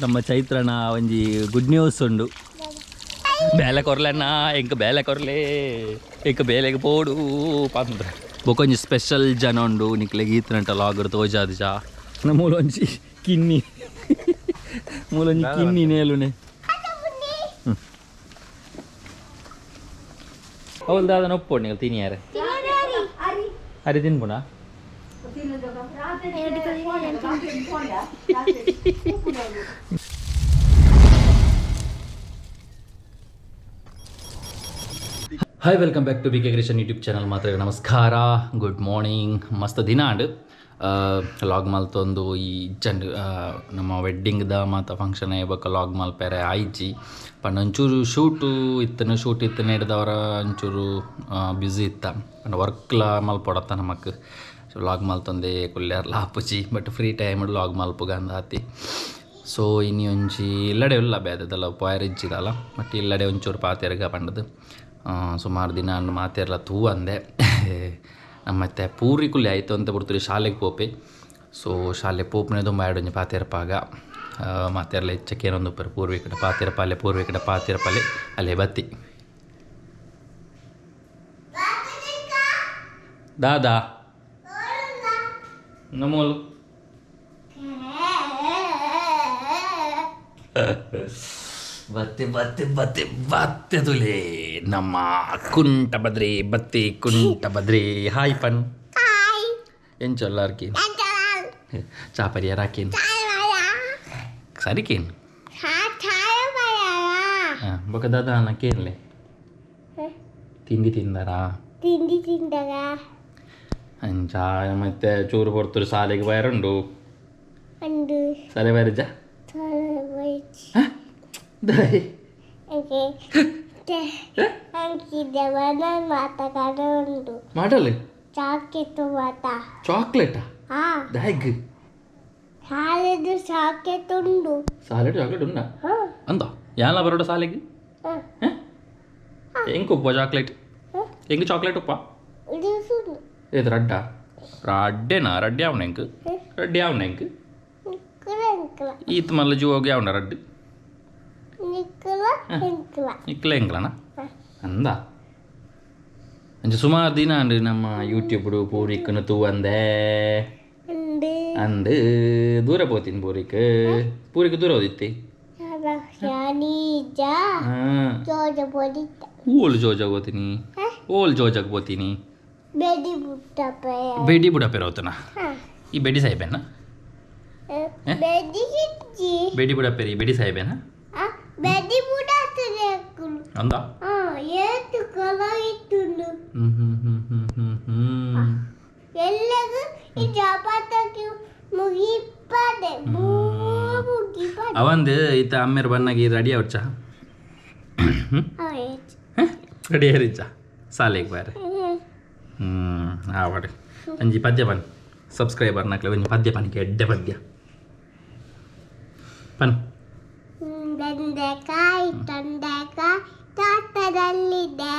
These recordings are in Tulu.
ನಮ್ಮ ಚೈತ್ರನ ಒಂಜಿ ಗುಡ್ ನ್ಯೂಸ್ ಉಂಡು. ಬೇಲೆ ಕೊರ್ಲೆಣ್ಣ, ಎಂಕ್ ಬೇಲೆ ಕೊರ್ಲೆ, ಎಂಕ್ ಬೇಲೆಗೆ ಪೋಡು ಪಂಡ್ರೆ. ಬೊಕೊಂಜಿ ಸ್ಪೆಷಲ್ ಜನ ಉಂಡು ನಿಕ್ಲೆಗ್ ಈತನಟ ಲಾಗರ್ ತೋಜಾದ್ ಜಾ. ಮೂಲೊಂಜಿ ಕಿನ್ನಿ, ಮೂಲೊಂಜಿ ಕಿನ್ನಿ ನೇಲುನೆ. ಅವಳು ದಾದ ಒಪ್ಪೋಡು ನೀವು ತಿನಿಯಾರೆ ಅರೆ ತಿನ್ಪುಣ. Hi, welcome back to B K Creation YouTube channel. ಮಾತ್ರ ನಮಸ್ಕಾರ, ಗುಡ್ ಮಾರ್ನಿಂಗ್. ಮಸ್ತ್ ದಿನ ಆಂಡ್ ಲಾಗ್ ಮಲ್ತೊಂದು ಈ ಜನ್ ನಮ್ಮ ವೆಡ್ಡಿಂಗ್ದ ಮಾತ ಫಂಕ್ಷನ್ ಬೊಕ್ಕ ಲಾಗ್ ಮಲ್ಪೆರೆ ಆಯ್ಜಿ ಪಂಡ ಒಂಚೂರು ಶೂಟು ಇತ್ತನ, ಶೂಟ್ ಇತ್ತನ ಹಿಡ್ದವರ ಒಂಚೂರು ಬ್ಯುಸಿ ಇತ್ತ. ಪಂಡ ವರ್ಕ್ಲ ಮಲ್ಪೊಡತ್ತ ನಮಕ್. ಸೊ ಲಾಗ್ ಮಲ್ತೊಂದೇ ಕುಲ್ಯಾರ್ಲ ಆಪುಜಿ, ಬಟ್ ಫ್ರೀ ಟೈಮ್ ಲಾಗ್ ಮಲ್ಪುಗ ಅಂದಾತಿ. ಸೊ ಇನಿ ಒಂಜಿ ಇಲ್ಲಡೆ ಉಲ್ಲ ಬೇದದಲ್ಲ ಪೋಯರ್ ಇಜ್ಜಿದಲ್ಲ, ಬಟ್ ಇಲ್ಲಡೆ ಒಂಚೂರು ಪಾತೆರ್ಗ ಪಂಡದು ಸುಮಾರು ದಿನ ಮಾತೆರ್ಲ ತೂ ಅಂದೆ. ನಮ್ಮತ್ತೆ ಪೂರಿ ಕುಲ್ಲಿ ಆಯ್ತು ಅಂತ ಬಿಡ್ತೀರಿ ಶಾಲೆಗೆ ಪೋಪೆ. ಸೊ ಶಾಲೆ ಪೋಪುನೆ ದುಂಬ ಒಂಜಿ ಪಾತೆರ್ಪಾಗ ಮಾತೆರ್ಲ ಹೆಚ್ಚಕ್ಕೆ ಏನೊಂದು ಪೂರ್ವಿ ಕಡೆ ಪಾತೆರಪಾಲೆ, ಪೂರ್ವಿ ಕಡೆ ಪಾತೆರಪಾಲೆ ಅಲ್ಲೇ ಬತ್ತಿ. ದಾದಾ ನಮೋಲು ಬತ್ತೆ ಬತ್ತೆ ಬತ್ತೆ ಬತ್ತೆ ತುಲೆ ನಮ್ಮ ಕುಂಟ ಬದ್ರಿ ಬತ್ತಿ ಕುಂಟ ಬದ್ರಿ. ಹಾಯ್ ಪನ್ ಎಂಚೊಲ್ಲಾರ್ಕಿ ಚಾಪರಿಯರ್ ಹಾಕೇನು ಸರಿಕೇನು ಹಾಂ ಬೊಕ ದಾದಾ ಕೇನ್ಲೆ ತಿಂಡಿ ತಿಂದರಾ? ತಿಂಡಿ ತಿಂದರ. ಅಂಚ ಮತ್ತೆ ಚೂರು ಪೊರ್ತುರು ಶಾಲೆಗೆ ಬಯರುಂಡು. ಶಾಲೆ ಬೈರಜ್ಜ? ಮಾಡಲ್ ಚಾಕ್ಲೇಟ್ ಮಾತ. ಚಾಕ್ಲೇಟಾ? ದಾಗ್ ಸಾಲೆದು ಚಾಕ್ಲೇಟ್ ಉಂಡು. ಸಾಲೆಡ್ ಚಾಕ್ಲೇಟ್ ಉಂಡಾ? ಅಂದ ಯಾನ್ಲ ಬರೋಡ ಸಾಲೆಗ್ ಎಂಕ್ ಉಪ್ಪ ಚಾಕ್ಲೇಟ್? ಎಂಕ್ ಚಾಕ್ಲೇಟ್ ಉಪ್ಪ? ಏದು ರಡ್ಡ ರಡ್ಡೆನಾ? ರಡ್ಡೆ ಅವನ ಎಂಕ್ ರಡ್ಡೆ ಅವನ ಎಂಕ್ ಈತ್ ಮಲ್ಲ ಜೋಗಿ ಅವನ ರಡ್ಡು ನಿಕ್ಲ ಎಂಕ್ಲನ ಅಂದ. ಅಂಚ ಸುಮಾರು ದಿನ ಅಂಡ್ ನಮ್ಮ ಯೂಟ್ಯೂಬ್ ಪೂರಿಕ್ಕನು ತೂವಂದೆ ಅಂದ್ ದೂರ ಪೋತೀನಿ. ಪೂರಿಕ್ ಪೂರಿಕ್ ದೂರ ಹೋದಿತ್ತಿ. ಓಲ್ ಜೋಜಾಗ ಹೋತೀನಿ, ಓಲ್ ಜೋಜಾಗ ಪೋತೀನಿ. ಬೇಡಿ ಬುಡಪೇರ ಹೋತನ ಈ ಬೇಡಿ ಸಾಹೇಬೇನ? ಬೇಡಿ ಬುಡಪೇರಿ ಬೇಡಿ ಸಾಹೇಬೇನ ಅಂದ. ಅವಂದು ಈತ ಅಮ್ಮೇರ್ ಬನ್ನಾಗಿ ರೆಡಿ ಅವಚ್ಚ, ರೆಡಿ ಆರಿಚ್ಚ ಸಾಲೆಗ್ ಬಾರೆ. ಆವಡ್ ಒಂಜಿ ಪದ್ಯ ಪನ್ ಸಬ್ಸ್ಕ್ರೈಬರ್ ನಕ್ಲೆ ಒಂಜಿ ಪದ್ಯ ಪನ್ಕೆ, ಎಡ್ಡೆ ಪದ್ಯ ಪನ್. ಬೆಂಡೆಕಾಯಿ ತೊಂಡೆಕಾಯಿ ತೋಟದಲ್ಲಿದೆ,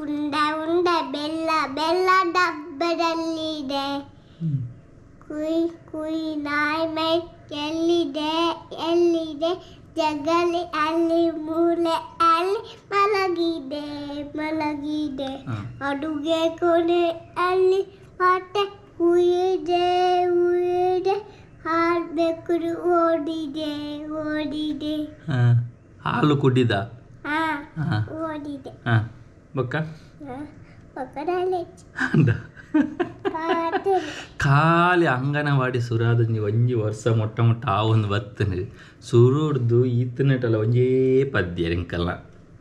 ಉಂಡ ಉಂಡ ಬೆಲ್ಲ ಬೆಲ್ಲ ಡಬ್ಬದಲ್ಲಿದೆ, ಕುಯ್ ಕುಯ್ ನಾಯಿ ಮೈ ಎಲ್ಲಿದೆ ಎಲ್ಲಿದೆ, ಜಗಲಿ ಅಲ್ಲಿ ಮೂಲೆ ಅಲ್ಲಿ ಮಲಗಿದೆ ಮಲಗಿದೆ, ಅಡುಗೆ ಕೊನೆ ಅಲ್ಲಿ ಮತ್ತೆ ಉಯಿದೆ ಉಯಿದೆ, ಹಾಲ್ಬೇಕು ಓಡಿದೆ ಓಡಿದೆ. ಹಾಲು ಕುಡಿದ? ಓಡಿದೆ. ಬೊಕ್ಕ ಖಾಲಿ ಅಂಗನವಾಡಿ ಸುರಾದ ಒಂಜಿ ವರ್ಷ ಮೊಟ್ಟ ಮೊಟ್ಟ ಆ ಒಂದು ಬತ್ತನೆ ಸುರುಡ್ದು ಈತನಟಲ ಒಂಜೇ ಪದ್ಯ ಎಂಕಲ್ನ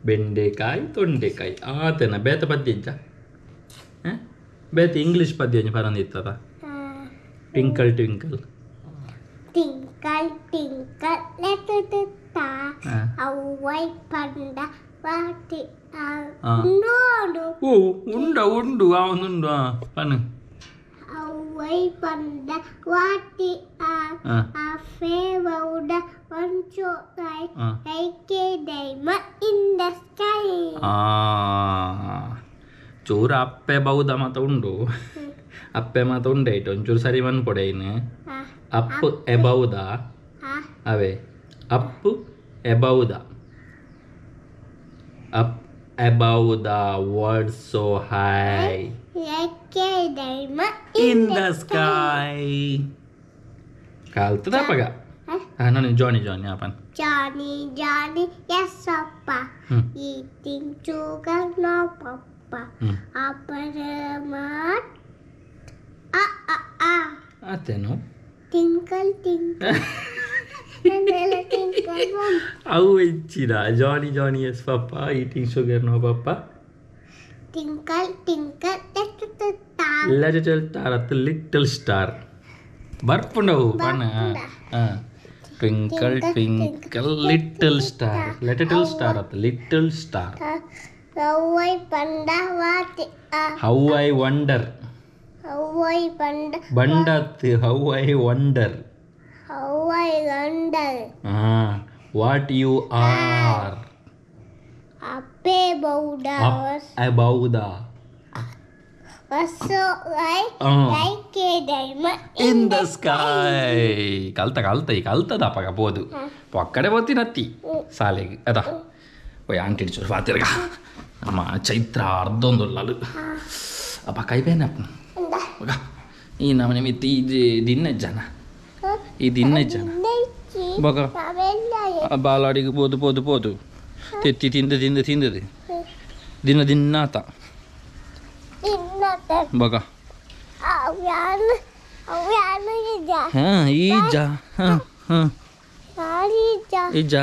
ಬೆಂಡೆಕಾಯಿ ತೊಂಡೆಕಾಯಿ ಆತನ ಬೇತ ಪದ್ಯ ಇಜ್ಜ? ಬೇತೆ ಇಂಗ್ಲೀಷ್ ಪದ್ಯ ಒಂಜಿ ಪರಂದಿತ್ತದ? Twinkle twinkle twinkle twinkle little star, a white panda what. ಓ ಉಂಡ ಉಂಡು ಅವನುಂಡು ಪನ್. Away panda what a favorite one sky like a diamond in the sky. ಚೂರು ಅಪ್ಪೆ ಬೌದ ಮಾತ ಉಂಡು, ಅಪ್ಪೆ ಮಾತ ಉಂಡೈಟ್ ಒಂಚೂರು ಸರಿ ಮನ್ಪೊಡೆ ಇನ್ನು. ಅಪ್ ಎಬೌದ ಅವೇ Up above the, up above the world so high. Like a diamond in the sky. ಕಲ್ತದ ಅಪ್ಪಗ. ನಾನು ಜಾನಿ ಜಾನಿ ಅಪ್ಪನ್. Johnny, Johnny, yes, Papa. Eating sugar, no, Papa. Upper ah, ah, ah. ಆತೇನು? Tinkle, tinkle. Little tinkle, mum. ಅವು ಹೆಚ್ಚಿದ Johnny Johnny yes papa eating sugar no papa. Tinkle, tinkle, little star. Little star ಅತ್ತ ಲಿಟಲ್ ಸ್ಟಾರ್ ಬರ್ಪುಂಡವು ಪಣ್ಣ. ಹಾಂ, twinkle twinkle little star, little star ಅತ್ತ little star. How I wonder what how I wonder. How I wonder. ಬಂಡತ್ how I wonder. How I wonder. ಹಾಂ, what you are. Up above the up above the was so high. Like a diamond in the sky. ಕಲ್ತ ಕಲ್ತ ಈ ಕಲ್ತದ ಅಪ್ಪಗ ಬೋದು ಪೊಕ್ಕಡೆ ಪೋತಿನತ್ತಿ ಸಾಲೆಗೆ ಅದ. ಓಯ್ ಆಂಟಿ ಚೂರು ಪಾತಿರ್ಗ ನಮ್ಮ ಚೈತ್ರ ಅರ್ಧೊಂದುಲ್ಲಲು ಅಪ್ಪ ಕೈ ಬೇನೆ ಅಪ್ಪ ಮಗ. ಈ ನಮ್ಮನೆ ಮಿತ್ತಿ ಈ ದಿನ ಜನ ಈ ದಿನ ಜನ ಬೊಕ ಬಾಲಾಡಿಗೆ ಪೋದು ಪೋದು ಪೋದು ತೆತ್ತಿ ತಿಂದು ತಿಂದು ತಿಂದದು ದಿನ ದಿನ ಆತ ಬೊಕ. ಹಾಂ ಈಜ ಹಾಂ ಹಾಂ ಈಜ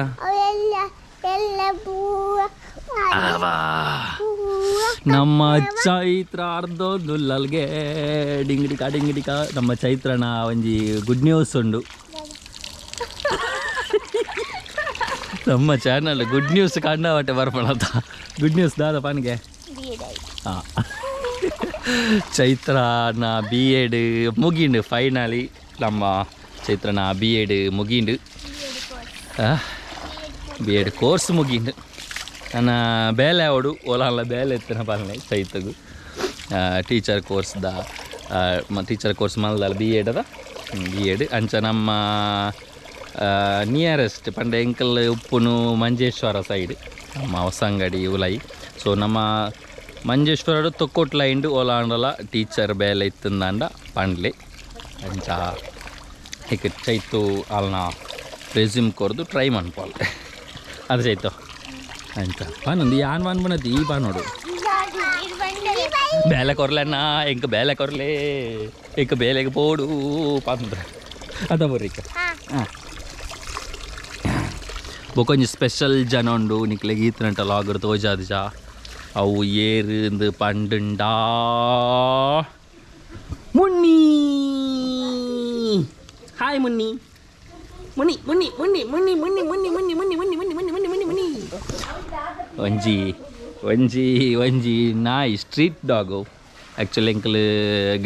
ಅವಾ ನಮ್ಮ ಚೈತ್ರ ಅರ್ಧೊಂದುಲ್ಲಲ್ಗೆ ಡಿಂಗಿಡಿಕ ಡಿಂಗಿಡಿಕ. ನಮ್ಮ ಚೈತ್ರನ ಒಂಜಿ ಗುಡ್ ನ್ಯೂಸ್ ಉಂಡು. ನಮ್ಮ ಚಾನಲ್ ಗುಡ್ ನ್ಯೂಸ್ ಕಂಡವಟ್ಟೆ ಬರ್ಪಣತ. ಗುಡ್ ನ್ಯೂಸ್ ದಾದ ಪನ್ಗೆ? ಹಾಂ, ಚೈತ್ರನ ಬಿ ಎಡ್ ಮುಗಿಂಡು ಫೈನಲಿ. ನಮ್ಮ ಚೈತ್ರನ ಬಿ ಎಡ್ ಮುಗಿಂಡು, ಬಿ ಎಡ್ ಕೋರ್ಸ್ ಮುಗಿಂಡು. ನನ್ನ ಬೇಲೆ ಅವಡು ಓಲಾಲ ಬೇಲೆ ಎತ್ತಿನ ಪಲ್ಲೆ ಚೈತಗು ಟೀಚರ್ ಕೋರ್ಸ್ದ ಟೀಚರ್ ಕೋರ್ಸ್ ಮಲ್ದಲ್ಲ ಬಿ ಎಡ್ ಅದ ಬಿ ಎಡ್. ಅಂಚ ನಮ್ಮ ನಿಯರೆಸ್ಟ್ ಪಂಡ ಎಂಕಲ್ ಉಪ್ಪುನು ಮಂಜೇಶ್ವರ ಸೈಡ್ ನಮ್ಮ ಹೊಸಂಗಡಿ ಉಲೈ. ಸೊ ನಮ್ಮ ಮಂಜೇಶ್ವರ ತೊಕ್ಕೊಟ್ಲ ಇಂಡು ಓಲಾಂಡಲ ಟೀಚರ್ ಬೇಲೆ ಇತ್ತಂದಾಂಡ ಪಂಡ್ಲೆ. ಅಂಚ ಇಕ್ ಚೈತು ಅಲ್ನ ರೆಸ್ಯೂಮ್ ಕೊರ್ದು ಟ್ರೈ ಮನ್ಪಾಲ್ ಅದು ಚೈತು ಅಂಚ ಪನ್ನೊಂದು ಯಾನ್ ಪನ್ಪುನತಿ ಈ ಪನೋಡು ಬೇಲೆ ಕೊರ್ಲೆಣ್ಣ ಎಂಕ್ ಬೇಲೆ ಕೊರ್ಲೆ ಎಂಕ್ ಬೇಲೆಗೆ ಪೋಡು ಪಂದ್ರ ಅದ ಬರ್ರಿಕ. ಹಾಂ, ಬೊಕೊಂಜಿ ಸ್ಪೆಷಲ್ ಜನ ಉಂಡು ನಿಕ್ಲೆಗ್ ಈತನಂಟ ಲಾಗರ್ ತೋಜಾದಿಜ. ಅವು ಏರು ಪಂಡುಂಡಾ ಮುನ್ನಿ. ಹಾಯ್ ಮುನ್ನಿ ಮುನ್ನಿ ಮುನ್ನಿ ಮುನ್ನಿ ಮುನ್ನಿ ಮುನ್ನಿ ಮುನ್ನಿ ಮುನ್ನಿ ಮುನ್ನಿ ಮುನ್ನಿ ಮುನ್ನಿ ಮುನ್ನಿ ಮುನ್ನಿ ಮುನ್ನಿ ಮುನ್ನಿ. ಒಂಜಿ ಒಂಜಿ ಒಂಜಿ ನಾಯಿ ಸ್ಟ್ರೀಟ್ ಡಾಗು. ಆ್ಯಕ್ಚುಲಿ ಎಂಕಲ್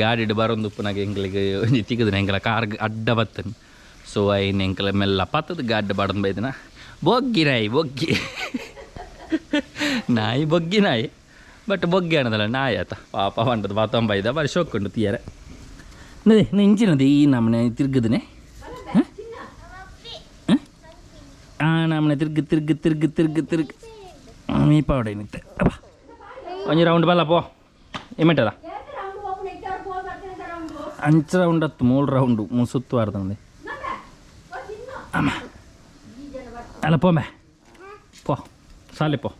ಗಾಡಿಡ್ ಬರೊಂದು ಉಪ್ಪುನಾಗ ಎಂಕ್ಲೆಗ್ ಒಂಜಿ ತಿಕ್ಕುದಿನ ಎಂಕಲ ಕಾರ್ ಅಡ್ಡ ಬತ್ತನ್. ಸೊ ಐನ್ ಎಂಕಲ ಮೆಲ್ಲ ಪತ್ತದ ಗಾಡ್ಡ ಬಡೊಂದು ಬೈದಿನ. ಬೊಗ್ಗಿ ನಾಯಿ, ಬೊಗ್ಗಿ ನಾಯಿ, ಬೊಗ್ಗಿ ನಾಯಿ. ಬಟ್ ಬೊಗ್ಗೆ ಅನ್ನದಲ್ಲ ನಾಯಿ ಆತ ಪಾಪ ಪಂಡದ ಬಾತೊಂಬೈದ ಬಾರಿ ಶೋಕುಂಡು ತೀಯರೆ. ನದಿ ಇಂಚಿನದಿ ಈ ನಮ್ಮನೆ ತಿರ್ಗದನೆ ಆ ನಮ್ಮನೆ ತಿರ್ಗ್ ತಿರ್ಗ್ ತಿರ್ಗ್ ತಿರ್ಗ್ ತಿರ್ಗ್ ಮೀಪಾವಡೆ ನಿತ್ತೆ ಅಪ್ಪ. ಒಂಜಿ ರೌಂಡ್ ಬಲ್ಲ ಪೋ ಇಮೆಟದ ಅಂಚ ರೌಂಡ್ ಹತ್ತು ಮೂರು ರೌಂಡು ಮೂರು ಸುತ್ತು ಆಡ್ತಂದೆ ಅಮ್ಮ. ಅಲ್ಲ ಪೋಮೆ ಪೋ ಸಾಲೆ ಪೋ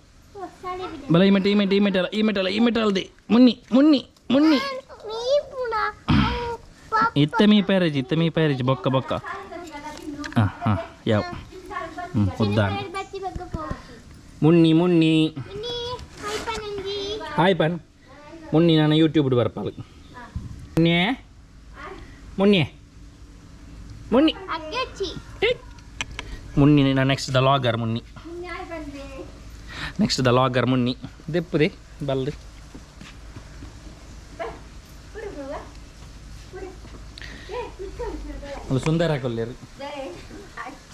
ಬಲ ಈ ಮೆಟ್ ಈ ಮೆಟ್ ಅಲ್ಲ ಈ ಮೆಟ್ ಅಲ್ಲ ಈ ಮೆಟ್ ಅಲ್ದಿ ಮುನ್ನಿ ಮುನ್ನಿ ಮುನ್ನಿ ಇತ್ತೆ ಮೀ ಪೇರೇಜ್ ಇತ್ತೆ ಮೀ ಪೇರೇಜ್ ಬೊಕ್ಕ ಬೊಕ್ಕ. ಹಾಂ ಹಾಂ ಯಾವ ಹ್ಞೂ ಉದ್ದಾನ ಮುನ್ನಿ ಮುನ್ನಿ ಹಾಯ್ ಪನ್ ಮುನ್ನಿ. ನಾನು ಯೂಟ್ಯೂಬ್ ಬರ್ಪಾಲು. ಮುನ್ನಿ ಮುನ್ನಿ ಮುನ್ನಿ ಮುನ್ನಿ. ನಾನು next the logger Munni, next the logger Munni. ದೆಪ್ಪುದೆ ಬಲ್ದು ಅದು ಸುಂದರ ಕೊಲ್ಲೇರು.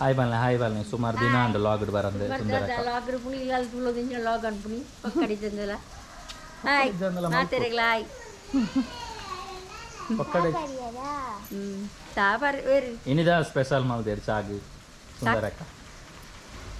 ಹಾಯ್ ಬಲ್ಲೆ ಹಾಯ್ ಬಲ್ಲೆ. ಸುಮಾರು ದಿನ ಅಂಡು ಲಾಗ್ಡ್ ಬರಂದೆ ಸುಂದರ. ಲಾಗರ್ ಪುಣಿ ಇಲ್ಲಾಲ್ ತುಳ್ಳೋದಿಂಚ ಲಾಗ್ ಅನ್ಪುಣಿ ಪಕ್ಕಡಿ ಜಂದಲ. ಹಾಯ್ ಮಾತೆರೆಗ್ಲ ಹಾಯ್. ಪಕ್ಕಡೆ ಸಾಬಾರ್ ವೇರು ಇನಿದ ಸ್ಪೆಷಲ್ ಮಲ್ದೇರು ಚಾಗ್ ಸುಂದರಕ್ಕ.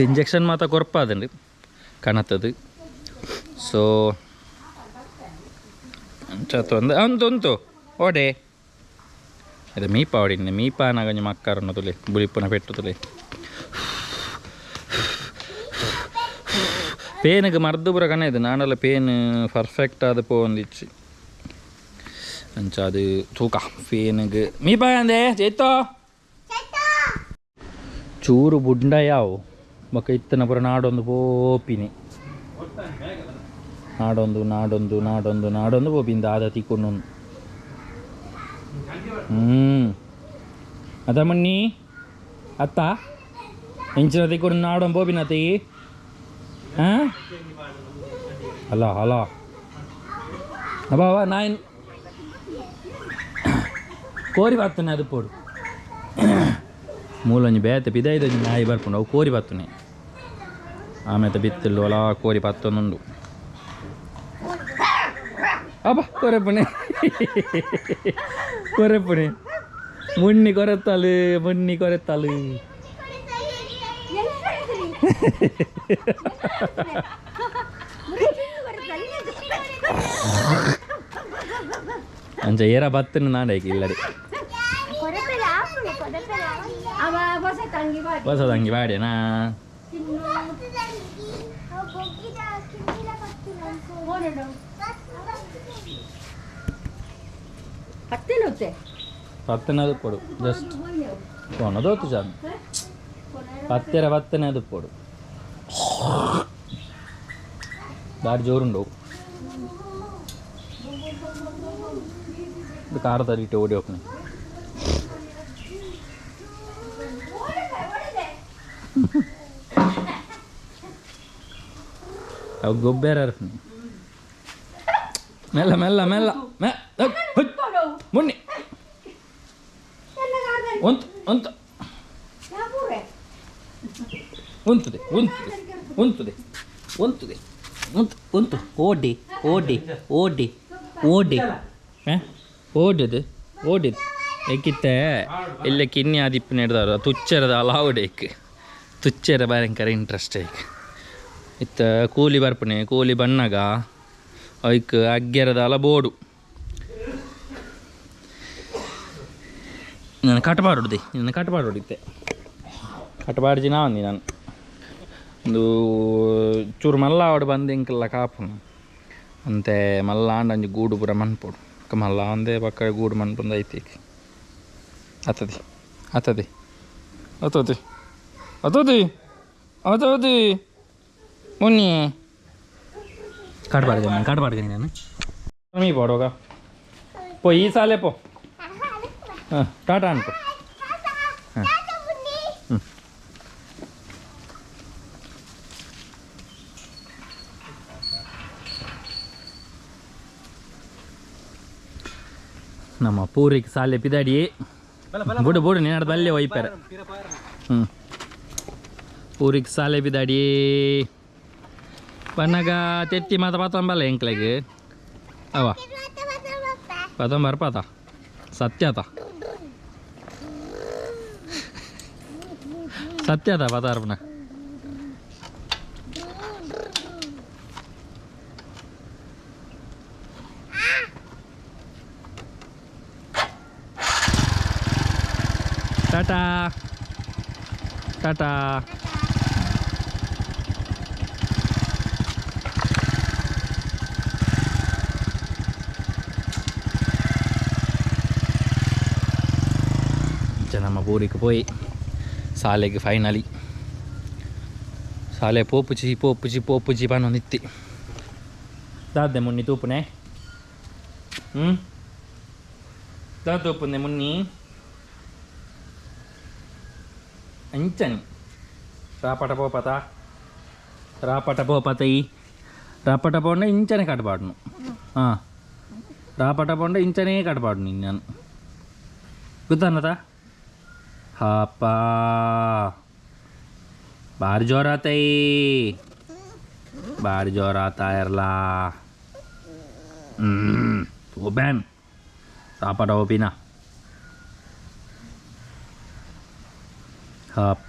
ಇಂಜೆಕ್ಷನ್ ಮಾತ ಕೊರ್ಪಾದಂಡು ಕಣತದು ಸೊ ಅಂಚ ಅಂತು ಓಡೆ ಇದು ಮೀಪ ಹೊಡಿನಿ ಮೀಪ ನಾಗೊಂಜಿ ಮಕ್ಕರನ್ನ ತುಲೆ ಬುಲಿಪುನ ಪೆಟ್ಟು ತುಲೆ ಪೇನಿಗೆ ಮರ್ದು ಪೂರ ಕಣ ಇದು ನಾನೆಲ್ಲ ಪೇನ್ ಪರ್ಫೆಕ್ಟ್ ಆದ ಪೋಂದಿಚ್ಚಿ ಅಂಚ ಅದು ತೂಕ ಪೇನಿಗೆ ಮೀಪ ಅಂದೆ ಚೇತೋ ಚೂರು ಬುಂಡ ಯಾವು ಬೊಕ ಇತ್ತನ ಪೂರ ನಾಡೊಂದು ಪೋಪಿನಿ ನಾಡೊಂದು ನಾಡೊಂದು ನಾಡೊಂದು ನಾಡೊಂದು ಪೋಪಿಂದ ಆದ ತಿಕ್ಕೊಂಡು ಅದ ಮಣ್ಣಿ ಅತ್ತ ಇಂಚಿನ ತಿಕ್ಕೊಂಡು ನಾಡೊಂದು ಪೋಪಿನ ಅತ್ತ ಹಾಂ ಅಲ್ಲ ಅಲ್ಲ ಅಬ್ಬಾ ನಾಯಿನ್ ಕೋರಿ ಬರ್ತನೆ ಅದು ಪೋಡು ಮೂಲೊಂಜಿ ಬೇತೆ ಪಿದೈದೊಂಜಿ ನಾಯಿ ಬರ್ಪುಂಡು ಅವು ಕೋರಿ ಬತ್ತುನೆ ಆಮೇಲೆ ಬಿತ್ತಿಲ್ಲು ಅಲ ಕೋರಿ ಪತ್ತೊಂದುಂಡು ಅಬ್ಬ ಕೊರೆಪುಣೆ ಕೊರೆಪುಣೆ ಮುನ್ನಿ ಕೊರೆತ್ತಾಳು ಮುನ್ನಿ ಕೊರೆತ್ತಾಳು ಅಂಚ ಏರ ಬತ್ತನ ನಾಡೈಕೆ ಇಲ್ಲಡೆ ಹೊಸದಂಗಿ ಬಾಡೇನಾ ಪತ್ತನದು ಕೊಡು ಜಸ್ಟ್ ಕೊನದೋತು ಜಾನು ಪತ್ತೆರ ಪತ್ತನೆ ಅದು ಕೊಡು ಬಾರಿ ಜೋರುಂಡು ಇದು ಕಾರ್ ತರಿಟ್ಟು ಓಡಿ ಹೋಗ್ತೀನಿ ಅವು ಗೊಬ್ಬೇರ ಮೆಲ್ಲ ಮೆಲ್ಲ ಮೆಲ್ಲ ಮೆ ಮುನ್ನಿ ಉಂತು ಉಂತು ಉಂತುದೆ ಉಂತುದೆ ಉಂತುದೆ ಉಂತುದೆ ಉಂತು ಉಂತು ಓಡಿ ಓಡಿ ಓಡಿ ಓಡಿ ಹಾಂ ಓಡಿದು ಓಡಿದು ಏಕಿತ್ತೆ ಇಲ್ಲ ಕಿನ್ನಿ ಆದಿಪ್ಪು ನೆಡ್ದಾರ ತುಚ್ಚರದ ಅಲಾವುಡೇಕ್ ತುಚ್ಚರ ಭಯಂಕರ ಇಂಟ್ರೆಸ್ಟ್ ಐಕ್ ಇತ್ತ ಕೂಲಿ ಬರ್ಪುನೆ ಕೂಲಿ ಬಣ್ಣಗ ಐಕ್ ಅಗ್ಗೆರದ ಅಲ ಬೋಡು ನಾನು ಕಟಪಾಡೋಡಿ ನನ್ನ ಕಟಪಾಡೋಡಿತ್ತೆ ಕಟಪಾಡ್ಜಿ ನಾ ಅಂದಿ ನಾನು ಒಂದು ಚೂರು ಮಲ್ಲ ಆವಡು ಬಂದು ಇಂಕಲ್ಲ ಕಾಪುನು ಅಂತೆ ಮಲ್ಲ ಆಂಡ ಅಂಜಿ ಗೂಡು ಪೂರ ಮನ್ಪೊಡು ಮಲ್ಲ ಅಂದೆ ಪಕ್ಕ ಗೂಡು ಮನ್ಪೊಂದು ಐತಿ ಆತದಿ ಆತದಿ ಆತದಿ ಆತದಿ ಆತದಿ ಮುನ್ನಿ ಕಟ್ಬಾರ್ದು ನಾನು ಕಟ್ಬಾರ್ದು ನಾನು ಮೀ ಪೋಡುವಾಗ ಪೋ ಈ ಸಾಲೆ ಪೋ ಹಾಂ ಟಾಟಾ ಅನ್ಕೋ ಹಾಂ ಹ್ಞೂ ನಮ್ಮ ಪೂರಿಗೆ ಸಾಲೆ ಪಿದಾಡಿ ಬುಡು ಬುಡು ನೀನು ಬಲ್ಲೆ ಒಯ್ಪಾರೆ ಹ್ಞೂ ಪೂರಿಗೆ ಸಾಲೆ ಪಿದಾಡಿ ಬನ್ನಾಗ ತೆತ್ತಿ ಮಾತ ಪಾತಂಬಲ್ಲ ಎಂಕ್ಲೆಗ್ ಅವ ಪತಂಬರ್ ಪಾತ ಸತ್ಯತ ಸತ್ಯತ ಪತಾರ್ಪಣ ಟಾಟಾ ಟಾಟಾ ನಮ್ಮ ಊರಿಗೆ ಪೋಯಿ ಶಾಲೆಗೆ ಫೈನಲಿ ಶಾಲೆ ಪೋಪುಚಿ ಪೋಪುಚಿ ಪೋಪುಚಿ ಪನ್ನೊಂದಿತ್ತಿ ದಾದೆ ಮುನ್ನಿ ತೂಪುನೆ ಹ್ಞೂ ದಾ ತೂಪುನೆ ಮುನ್ನಿ ಅಂಚನಿ ರಾಪಟ ಪೋಪತ ರಾಪಟ ಪೋಪತೈ ರಾಪಟ ಪೋಂಡ ಇಂಚನೆ ಕಟ್ಪಾಡ್ನು ಹಾಂ ರಾಪಟ ಪೋಂಡ ಇಂಚನೇ ಕಟ್ಪಾಡ್ನು ನಾನು ಗೊತ್ತಾನತ ಹಾಪ ಬಾರಿ ಜೋರಾತೈ ಬಾರಿ ಜೋರಾತ ಇರಲ ಹ್ಞೂ ಬ್ಯಾನ್ ರಾಪಟ ಹೋಪಿನ ಹಾಪ.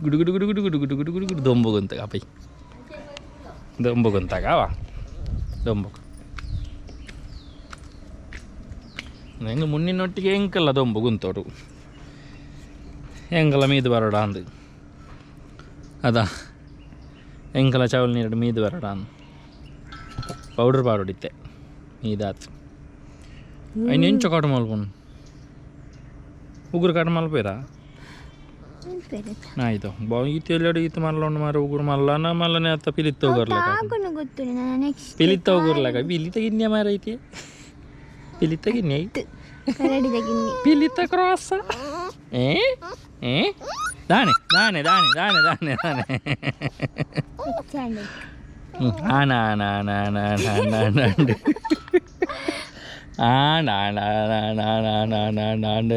ಗುಡು ಗುಡು ಗುಡು ಗುಡು ಗುಡು ಗುಡು ಗುಡು ಗುಡು ಗುಡು ದೊಂಬುಗುಂತ ಅಪೈ ದೊಂಬುಗುಂತಾಗ ಅವ ದೊಂಬುಗು ಹೆಂಗೆ ಮುನ್ನಿನೊಟ್ಟಿಗೆ ಎಂಕಲ್ಲ ದೊಂಬುಗುಂತೋಡು ಎಂಕಲ ಮೀದು ಬರೋಡ ಅಂದು ಅದ ಎಂಕಲ ಚವಲ್ ನೀರು ಮೀದು ಬರೋಡ ಅಂದು ಪೌಡರ್ ಪಾಡೋಡಿತ್ತೆ ಮೀದಾತು ಐನು ಎಂಚ ಕಾಟ ಮಲ್ಪುನು ಉಗುರು ಕಾಟ ಮಲ್ಪೇರಾ ಆಯ್ತು ಬಾ ಈತ ಎಲ್ಲೆಡೆ ಈತ ಮಲ್ಲ ಉಂಡು ಮಾರ ಉಗುರು ಮಲ್ಲನ ಮಲ್ಲನೆ ಅತ್ತ ಪಿಲಿತ್ತ ಉಗುರ್ಲಕ ತಾಗುನು ಗೊತ್ತು ನಾನು ನೆಕ್ಸ್ಟ್ ಪಿಲಿತ್ತ ಉಗುರ್ಲಕ ಪಿಲಿತ ಗಿನ್ಯ ಮಾರ ಐತಿ ಪಿಲಿತ ಗಿನ್ಯ ಕರಡಿದ ಗಿನ್ನಿ ಪಿಲಿತ ಕ್ರಾಸ್ ಏ ಏ ದಾನೆ ದಾನೆ ದಾನೆ ದಾನೆ ದಾನೆ ದಾನೆ ಹೆಚ್ಚಾಂಡೆ ಆನ ಆನ ಆನ ಆನ ಆನ ಆನ ಆನ ಆಂಡ ಆಂಡ ಆಂಡ ಆಂಡ ಆಂಡ ಆಂಡ ಆಂಡ ಆಂಡ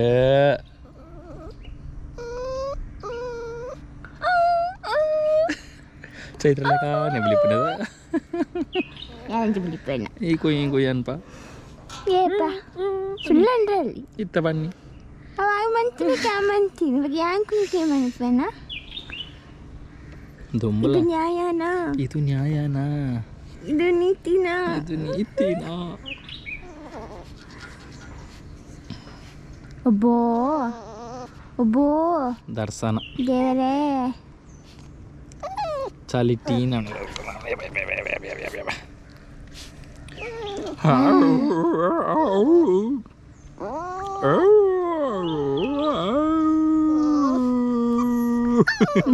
ಚೈತ್ರಲೇಖ ಬಿಲಿಪಿನದ ಯಾರಂಜಿ ಬಿಲಿಪೇನ ಈ ಕೊಯ್ ಈ ಕೊಯ್ ಅನ್ಪ ಏಪ ಸುಳ್ಳಂಡ್ರಲ್ಲಿ ಇತ್ತ ಬನ್ನಿ ಅವ ಮಂತಿನ ಕ್ಯಾಮಂತೀನಿ ಇವಾಗ ಯಾಂಕು ಕೇಮನ್ಪೇನ ದೊಂಬಲ ಇದು ನ್ಯಾಯನಾ? ಇದು ನ್ಯಾಯನಾ? ಇದು ನೀತಿನಾ? ಇದು ನೀತಿನಾ? ಒಬ್ಬೋ ಒಬ್ಬೋ ದರ್ಶನ ದೇವರೇ ಚಲಿ ಟೀನ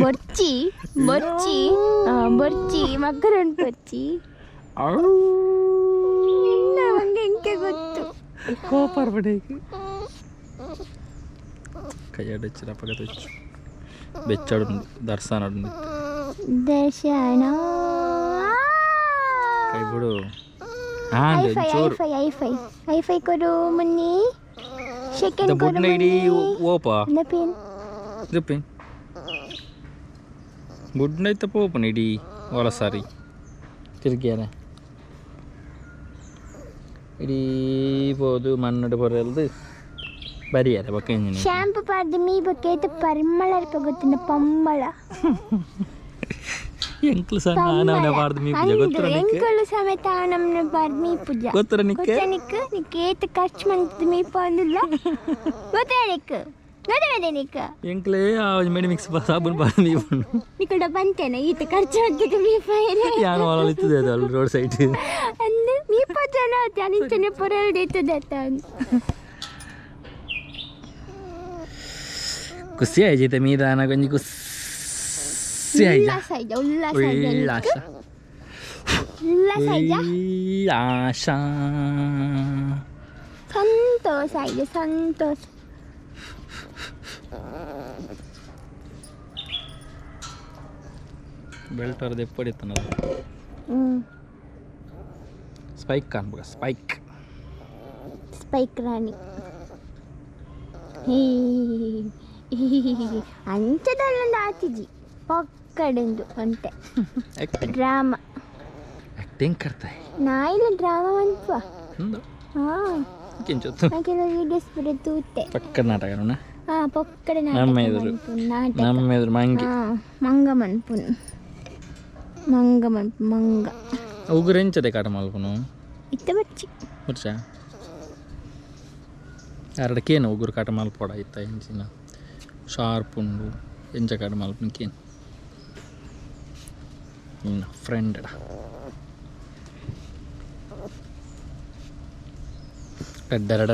ಬೊರ್ಚಿ ಬೊರ್ಚಿ ಬೊರ್ಚಿ ಮಕ್ಕರನ್ ಬೊರ್ಚಿ ನಮಗೆ ಎಂಕೆ ಗೊತ್ತು ಕೋಪರ್ಬಡೇಕ್ ಕೈಯಾಡಚ್ಚಿರ ಪಗದಚ್ಚು ಬೆಚ್ಚಾಡು ದರ್ಶನ ದರ್ಶನ ಕೈ ಬಿಡು ಐಫೈ ಚೂರು ಐಫೈ ಐಫೈ ಐಫೈ ಕೊಡು ಮುನ್ನಿ ಸೆಕೆಂಡ್ ಕೊಡು ಬುಡ್ನ ಇಡೀ ಓಪ ನಪಿನ್ ದುಪ್ಪಿ ಬುಡ್ನ ಇತ್ತ ಪೋಪನ ಇಡೀ ಒಲಸಾರಿ ತಿರ್ಗಿಯಾನೆ ಇಡೀ ಪೋದು ಮಣ್ಣು ಪೊರೆಲ್ದು ಬರಿಯಾರೆ ಬೊಕ್ಕ ಇಂಜಿನ ಶಾಂಪು ಪಾಡ್ದು ಮೀ ಬೊಕ್ಕ ಪರಿಮಳ ಗೊತ್ತಿನ ಪಮ್ಮಳ ಎಂಕ್ಲು ಸಹ ನಾನವನ ಪಾಡ್ದು ಮೀ ಪೂಜೆ ಗೊತ್ತರ ನಿಕ್ಕೆ ಎಂಕುಲು ಸಮೇತ ನಮ್ಮನ್ನ ಪಾಡ್ದು ಮೀ ಪೂಜೆ ಗೊತ್ತರ ನಿಕ್ಕೆ ಗೊತ್ತಾ ನಿಕ್ ನಿಕ್ ಏತ್ ಖರ್ಚು ಮಂತದ ಮೀ ಪಂದಿಲ್ಲ ಗೊತ್ತಾ ನಿಕ್ ಗೊತ್ತೇ ನಿಕ್ ಎಂಕ್ಲೇ ಆ ಮೆಡಿ ಮಿಕ್ಸ್ ಸಾಬೂನು ಪಾಡ್ದು ಮೀ ಪಂಡು ನಿಕಡ ಬಂತೇನೆ ಈತ ಖರ್ಚು ಮಂತದ ಮೀ ಪೈರೆ ಯಾನು ಹೊಲ ಇತ್ತದೆ ಅದು ಅಲ್ಲಿ ರೋಡ್ ಸೈಡ್ ಅಂದು ಮೀ ಪಜನ ಅನಿಂಚನೆ ಪೊರಲ್ ದೇತದ ಖುಷಿ ಆಯ್ತು ಮೀದಾನ ಕೊಂಚ ಖುಷಿ ಆಯ್ತಾ ಉಲ್ಲಾಸ ಇದೆ ಉಲ್ಲಾಸ ಇದೆ ಉಲ್ಲಾಸ ಉಲ್ಲಾಸ ಇದೆ ಉಲ್ಲಾಸ ಸಂತೋಷ ಇದೆ ಸಂತೋಷ ಬೆಲ್ಟ್ ಅರ್ಧ ಎಪ್ಪಡಿತ್ತನಲ್ಲ ಹ್ಮ್ ಸ್ಪೈಕ್ ಕಾಣ್ಬೇಕ ಸ್ಪೈಕ್ ಸ್ಪೈಕ್ ರಾಣಿ ಅಂಚದಲ್ಲೊಂದು ಆತಿಜಿ ಪೊಕ್ಕಡೆಂದು ಒಂಟೆ ಆ್ಯಕ್ಟಿಂಗ್ ಡ್ರಾಮಾ ಆ್ಯಕ್ಟಿಂಗ್ ಕರ್ತಾ ನಾಯಿಲ ಡ್ರಾಮಾ ಮನ್ಪ ಹಂದು ಹಾಂ ಕಿಂಚೊತ್ತು ನಾ ಕೆಲವು ವೀಡಿಯೋಸ್ ಪೂರ ತೂತೆ ಪಕ್ಕ ನಾಟಕ ಹಾಂ ಪೊಕ್ಕಡೆ ನಾಟಕ ನಮ್ಮ ಎದುರು. ಮನ್ಪುನ್ ನಾಟಕ ನಮ್ಮ ಎದುರು ಮಂಗಿ ಹಾಂ ಮಂಗ ಮನ್ಪುನ್ ಮಂಗ ಮನ್ಪು ಮಂಗ ಉಗುರು ಎಂಚದೆ ಕಾಟ ಮಲ್ಪುನು ಇತ್ತ ಬಚ್ಚಿ ಮುರ್ಚ ಅರಡಕೇನು ಉಗುರು ಕಾಟ ಮಲ್ಪೋಡ ಇತ್ತ ಎಂಚಿನ ಶಾರ್ಪ್ ಉಂಡು ಎಂಚ ಕಾಟ ಮಲ್ಪುನ ಕೇನು ನಿನ್ನ ಫ್ರೆಂಡ್ ಡಡ್ಡರಡ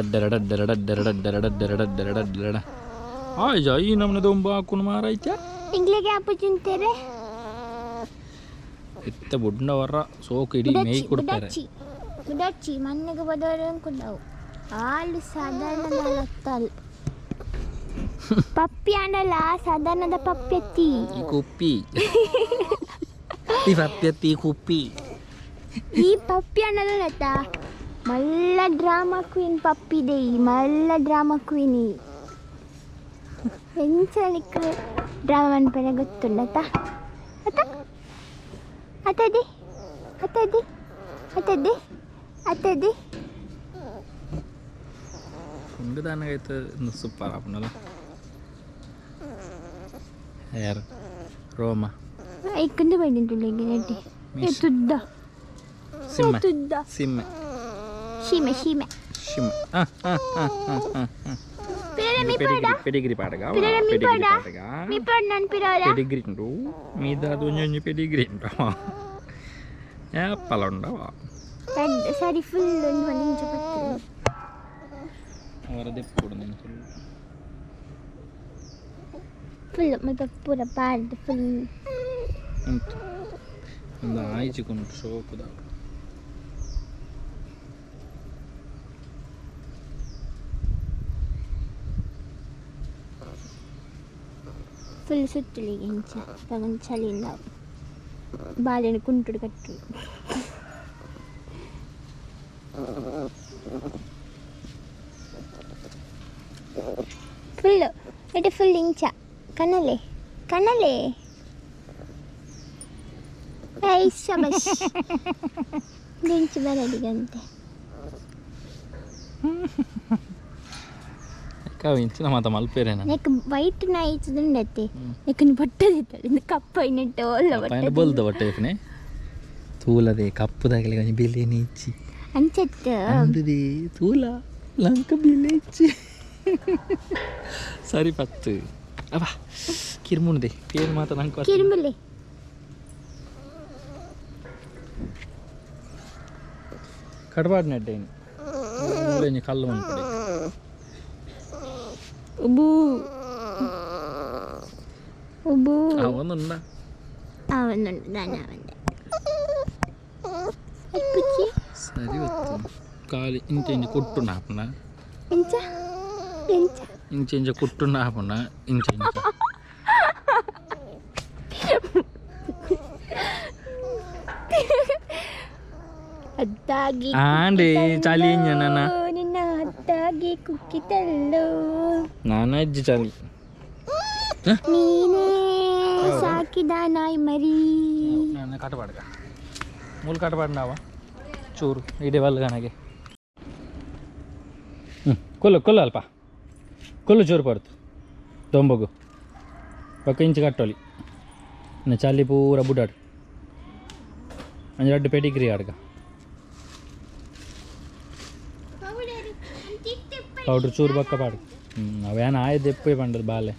ಆಯ್ಜ ಈ ನಮ್ಮನೆ ದೊಂಬ ಹಾಕೊಂಡು ಮಾರಾಯ್ತ ಇಂಗ್ಲಿಗೆ ಅಪ್ಪು ತಿಂತಾರೆ ಇತ್ತ ಬುಡ್ನ ವರ ಸೋಕು ಇಡೀ ಮೇಯ್ ಕೊಡ್ತಾರೆ ಬುಡಚ್ಚಿ ಬುಡಚ್ಚಿ ಮಣ್ಣಿಗೆ ಬದಲು ಕುಡವು ಹಾಲು ಸಾಧಾರಣ ಪಪ್ಪಿ ಆಂಡಲ ಸಾಧಾರಣದ ಪಪ್ಪಿ ಅತ್ತಿ ಈ ಕುಪ್ಪಿ ಈ ಪಪ್ಪಿ ಅತ್ತಿ ಈ ಕುಪ್ಪಿ ಈ ಪಪ್ಪಿ ಆಂಡಲ ಮಲ್ಲ ಡ್ರಾಮಾ ಕ್ವೀನ್ ಪಪ್ಪಿ they ಮಲ್ಲ ಡ್ರಾಮಾ ಕ್ವೀನ್ ಎಂಚಲಿಕ್ ಡ್ರಾಮಾ ಮನ್ಪೆರೆ ಗೊತ್ತುಂಡತ ಅತ್ತ ಅತ್ತದಿ ಅತ್ತದಿ ಅತ್ತದಿ ಅತ್ತದಿ ಉಂಡು ದಾನಗೈತೆ ಸೂಪರ್ ಆಪುಂಡಲ್ಲ ಯಾರು ರೋಮ. ಐಕಂದು ಬೈದಿಂಟುಳ್ಳಿಗೆ ನೆಟ್ಟಿ. ತುದ್ದ. ಸಿಮ್ಮೆ. ತುದ್ದ. ಸಿಮ್ಮೆ. ಸೀಮೆ ಸೀಮೆ. ಶಿಮ್ಮೆ. ಆ ಆ ಆ ಆ ಆ. ಪಿರರ ಮೀಪಾಡ. ಪೆಡಿಗ್ರಿ ಪಾಡಗ. ಪಿರರ ಪೆಡಿಗ್ರಿ ಮೀಪಾಡ. ಪಾಡಗ. ಮೀಪಾಡ ನಾನು ಪಿರರ. ಪೆಡಿಗ್ರಿ ಉಂಡು ಮೀದಾದ ಒಂಜೊಂಜಿ ಪೆಡಿಗ್ರಿ ಉಂಡು ಏಪಲ ಉಂಡವ. ಸರಿ ಫುಲ್ ಒಂದು ಒಂದು ಇಂಚು ಬರ್ತದೆ. ಅವರ ದೆಪ್ಪುಡು ನೆನ್ಪು. ಫುಲ್ ಮತ್ತೆ ಪೂರ ಪಾಡ್ದು ಫುಲ್. ಉಂಟು ಒಂದು ಆಯ್ಚಿಕೊಂಡು ಶೋಕುದ. ಫುಲ್ ಸುತ್ತಲಿಗೆ ಇಂಚ ತಗೊಂಡು ಚಳಿಯಿಂದ ಬಾಳೆಹಣ್ಣು ಕುಂಟುಡು ಕಟ್ಟು. ಫುಲ್ಲು ಎಡೆ ಫುಲ್ ಇಂಚ ಕನಲೆ ಕನಲೆ. I ಶಬಾಷ್ ಇಂಚು ಬರಡಿಗಂತೆ. ಇಂಚಿನ ಮಾತ ಮಲ್ಪೇರೇನ. ನೆಕ್ ವೈಟ್ ನಾಯಿ ಇಚ್ಚದುಂಡತ್ತೆ ನೆಕ್ಕನ್ ಬಟ್ಟದಿತ್ತಲ್ಲ ಕಪ್ಪ ಇನ್ನೆಟ್ಟು ಒಲ್ಲ ಬಟ್ಟೆ. ಬೊಲ್ದ ಬಟ್ಟೆ ಇಪ್ಪನೆ ತೂಲದೆ ಕಪ್ಪುದಾಗಲಿ ಒಂಜಿ ಬೆಲೆ ಇಚ್ಚಿ. ಅಂಚತ್ತು. ಅಂದದೆ ತೂಲ ಲಂಕ ಬೆಲೆ ಇಚ್ಚಿ ಸರಿ ಪತ್ತು ಅಬ್ಬ ಕಿರ್ಮುಣದೆ ಪೇರು ಮಾತ ನಂಗೆ. ಕಿರುಮುಲೆ. ಕಡಬಾಡ್ ನೆಡ್ಡೇನು ಒಂಜಿ ಕಲ್ಲು ಮನ್ಪಡೆ. ಉಬು ಉಬು. ಒಂದುಂಡ. ಅವನುಂಡು ನಾನು ಅವಂದೆ ಅಪ್ಪುಚಿ. ಸರಿ ಹೊತ್ತು ಖಾಲಿ ಇಂಚ ಇಂಚ ಕುಟ್ಟುನ ಹಾಪುನ. ಎಂಚ ಎಂಚ? ಇಂಚ ಇಂಚ ಕುಟ್ಟುನ ಹಾಪುನ ಇಂಚ ಇಂಚ. ಅದ್ದಾಗಿ ಆಂಡೆ ಚಳಿ ಕುಕ್ಕಿತಲ್ಲೋ, ನನ್ನ. ನಿನ್ನ ಹತ್ತಾಗಿ ಕುಕ್ಕಿತಲ್ಲೋ. ನಾನು ಅಜ್ಜಿ ಚಳಿ. ನೀನೇ ಸಾಕಿದ ನಾಯಿ ಮರಿ. ನಾನು ಕಟಪಾಡ್ಗ ಮೂಲು ಕಟಪಾಡ್ನಾವ ಚೂರು ಇಡೀ ಬಲ್ಗನಗೆ. ಹ್ಞೂ ಕೊಲ್ಲು ಕೊಲ್ಲು ಅಲ್ಪ ಕೊಲ್ಲು ಚೂರು ಪಡ್ತು ದೊಂಬಗು ಬೊಕ್ಕ ಇಂಚು ಕಟ್ಟೋಲಿ ಇನ್ನು ಚಳಿ ಪೂರ ಬುಡಾಡು ಅಂಜಿ ರಡ್ಡು ಪೆಡಿಗ್ರಿ ಆಡ್ಗ ಪೌಡ್ರ್ ಚೂರು ಬೊಕ್ಕ ಪಾಡು. ಹ್ಞೂ ಅವೇನು ಆಯ್ತು ಎಪ್ಪು ಪಂಡದು ಬಾಲೆ